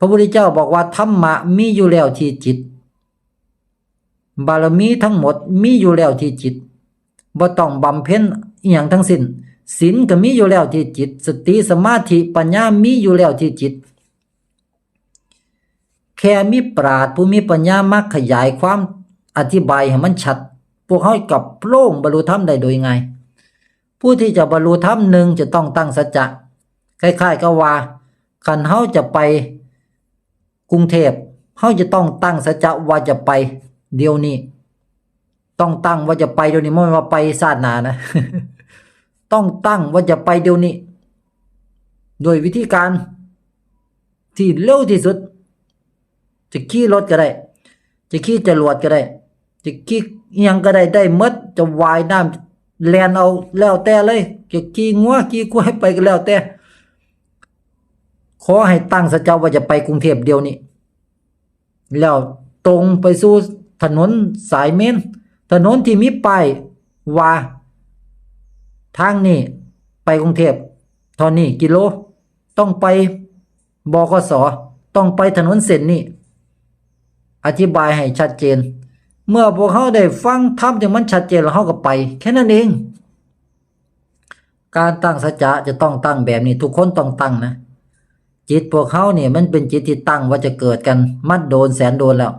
ພະພຸດທະເຈົ້າບອກວ່າ ທຳມະມີຢູ່ແລ້ວທີ່ຈິດ, ບາລະມີທັງໝົດມີຢູ່ແລ້ວທີ່ຈິດ, ບໍ່ຕ້ອງບຳເພັນອີ່ຫຍັງທັງສິ້ນ. ສິນກໍມີຢູ່ແລ້ວທີ່ຈິດ, ສະຕິ ສະມາທິ ປັນຍາມີຢູ່ແລ້ວທີ່ຈິດ. ແຄ່ມີປາດຜູ້ມີປັນຍາມາຂະຫຍາຍຄວາມອະທິບາຍໃຫ້ມັນຊັດ, ພວກເຮົາກໍໂປ່ງບັນລຸທຳໄດ້ໂດຍງ່າຍ. ຜູ້ທີ່ຈະບັນລຸທຳ ໜຶ່ງ ຈະຕ້ອງຕັ້ງສັດຈະ. ຄ້າຍໆກັບວ່າ ຄັນເຮົາຈະໄປກຸງເທບ, ເຮົາຈະຕ້ອງຕັ້ງສັດຈະວ່າຈະໄປດຽວນີ້. ຕ້ອງຕັ້ງວ່າຈະໄປດຽວນີ້, ບໍ່ແມ່ນວ່າໄປຊາດໜ້ານະ. ຕ້ອງຕັ້ງວ່າຈະໄປດຽວນີ້ ໂດຍວິທີການທີ່ເລັວທີ່ສຸດ. ຈະຂີ່ລົດກໍໄດ້, ຈະຂີ່ຈະຫຼວດກໍໄດ້, ຈະຂີ່ອີ່ຫຍັງກໍໄດ້, ໄດ້ໝົດ. ຈະວ່າຍນ້ຳ ແລ່ນເອົາ ແລ້ວແຕ່ເລີຍ, ຈະຂີ່ງົວຂີ່ຄວາຍໄປກໍແລ້ວແຕ່. ຂໍໃຫ້ຕັ້ງສັດຈະວ່າຈະໄປກຸງເທບດຽວນີ້ ແລ້ວຕົງໄປສູ່ຖະໜົນສາຍເມນ, ຖະໜົນທີ່ມີປ້າຍວ່າ ທາງນີ້ໄປກຸງເທບເທົ່ານີ້ກິໂລ, ຕ້ອງໄປ ບຂສ, ຕ້ອງໄປຖະໜົນເສັ້ນນີ້. ອະທິບາຍໃຫ້ຊັດເຈນ. ເມື່ອພວກເຮົາໄດ້ຟັງທຳທີ່ມັນຊັດເຈນແລ້ວ ເຮົາກໍໄປ ແຄ່ນັ້ນເອງ. ການຕັ້ງສັດຈະຈະຕ້ອງຕັ້ງແບບນີ້, ທຸກຄົນຕ້ອງຕັ້ງນະ. ຈິດພວກເຮົານີ້ມັນເປັນຈິດທີ່ຕັ້ງວ່າຈະເກີດກັນມາໂດນແສນໂດນແລ້ວ.